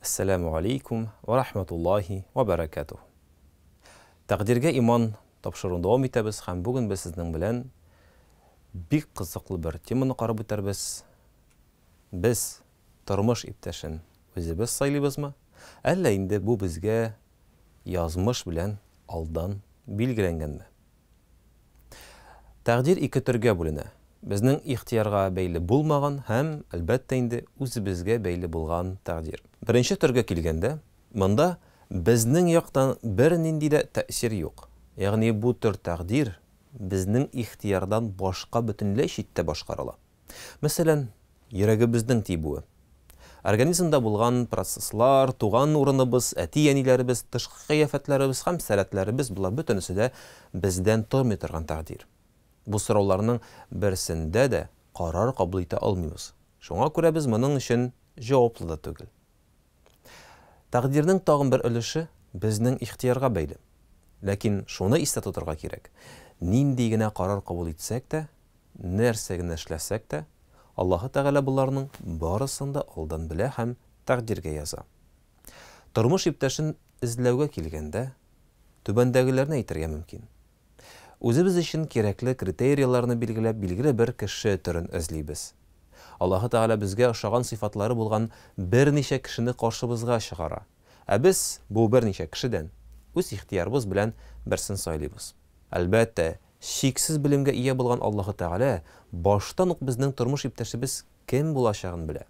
Әссәләмү алейкум вә рахматуллаһи вә бәрәкәтүһ. Тәкъдиргә иман тапшыруын дәвам итәбез һәм бүген без сезнең белән бик кызыклы бер теманы карап үтәрбез. Без тормыш иптәшен үзебез сайлыйбызмы, әллә инде бу безгә язмыш белән алдан билгеләнгәнме? Тәкъдир ике төргә бүленә. Безнең ихтыярга бәйле булмаган һәм, әлбәттә инде, үзебезгә бәйле булган тәкъдир. Беренче төргә килгәндә, монда безнең яктан бернинди дә тәэсир юк. Ягъни бу төр тәкъдир безнең ихтыярдан башка бөтенләй читтә башкарыла. Мәсәлән, йөрәгебезнең тибүе. Организмда булган процесслар, туган урыныбыз, әти-әниләребез, тышкы кыяфәтләребез һәм сәләтләребез, болар бөтенесе дә бездән тормый торган тәкъдир. Бу сорауларның берсендә дә карар кабул итә алмыйбыз. Шуңа күрә без моның өчен җаваплы да түгел. Тәкъдирнең тагын бер өлеше безнең ихтыярга бәйле. Ләкин шуны истә тотарга кирәк, нинди генә карар кабул итсәк тә, Нәрсә генә эшләсәк тә, Аллаһы Тәгалә боларның барысын да алдан белә һәм тәкъдиргә яза. Тормыш иптәшен эзләүгә килгәндә, түбәндәгеләрне әйтергә мөмкин. Үзебез өчен кирәкле критерийларны билгеләп, билгеле бер кеше төрен эзлибез. Аллаһы Тәгалә безгә ошаган сыйфатлары булган берничә кешене каршыбызга чыгара. Ә без бу берничә кешедән үз ихтыярыбыз белән берсен сайлыйбыз. Әлбәттә, чиксез белемгә ия булган Аллаһы Тәгалә баштан ук безнең тормыш иптәшебез кем булачагын белә.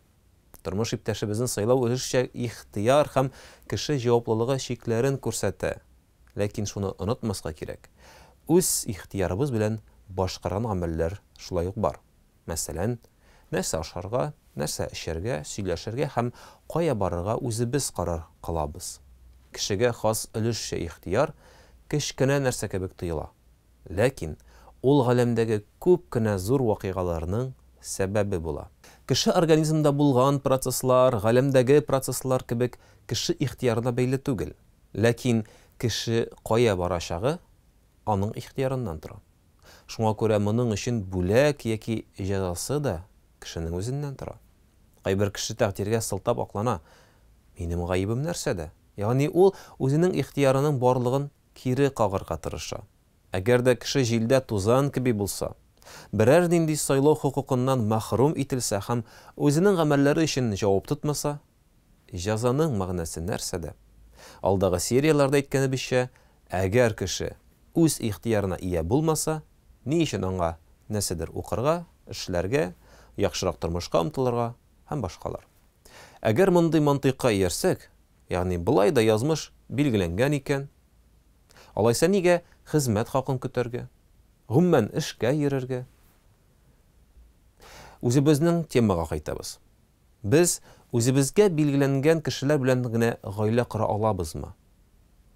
Тормыш иптәшебезне сайлау өлешчә ихтыяр һәм кеше җаваплылыгы чикләрен күрсәтә. Ләкин шуны онытмаска кирәк, үз ихтыярыбыз белән башкарган гамәлләр шулай ук бар. Мәсәлән, нәрсә ашарга, нәрсә эчәргә, сөйләшергә һәм кая барырга үзебез карар кылабыз. Кешегә хас өлешчә ихтыяр кечкенә нәрсә кебек тоела. Ләкин ул галәмдәге күп кенә зур вакыйгаларның сәбәбе була. Кеше организмында булган процесслар, галәмдәге процесслар кебек кеше ихтыярына бәйле түгел. Ләкин кеше кая барачагы аның ихтыярыннан тора. Шуңа күрә моның өчен бүләк яки җәзасы да кешенең үзеннән тора. Кайбер кеше тәкъдиргә сылтап аклана, Минем гаебем нәрсәдә? Ягъни ул үзенең ихтыярының барлыгын кире кагарга тырыша. Әгәр дә кеше җилдә тузан кеби булса, берәр нинди сайлау хокукыннан мәхрүм ителсә һәм үзенең гамәлләре өчен җавап тотмаса, җәзаның мәгънәсе нәрсәдә? Алдагы серияләрдә әйткәнебезчә, әгәр кеше үз ихтыярына ия булмаса, ни өчен аңа нәрсәдер укырга, эшләргә, яхшырак тормышка омтылырга һәм башкалар. Әгәр мондый мантыйкка иярсәк, ягъни болай да язмыш билгеләнгән икән, алайса нигә хезмәт хакын көтәргә, гомумән эшкә йөрергә? Үзебезнең темага кайтабыз. Без үзебезгә билгеләнгән кешеләр белән генә гаилә кора алабызмы?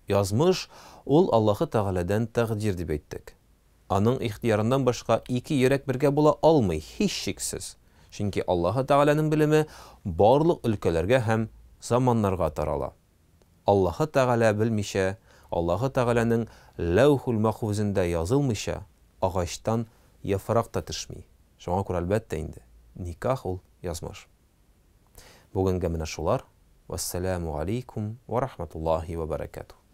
Язмыш, ул Аллаһы Тәгаләдән тәкъдир дип әйттек. Аның ихтыярыннан башка ике йөрәк бергә була алмый, һичшиксез. Чөнки Аллаһы Тәгаләнең белеме барлык өлкәләргә һәм заманнарга тарала. Аллаһы Тәгалә белмичә, Аллаһы Тәгаләнең Ләүхүл Мәхфүзендә язылмыйча, агачтан яфрак та төшми. Шуңа күрә, әлбәттә инде, никах ул язмыш. Бүгенгә менә шулар. Вәссәламү алейкум вә рахматуллаһи вә бәрәкәтүһ.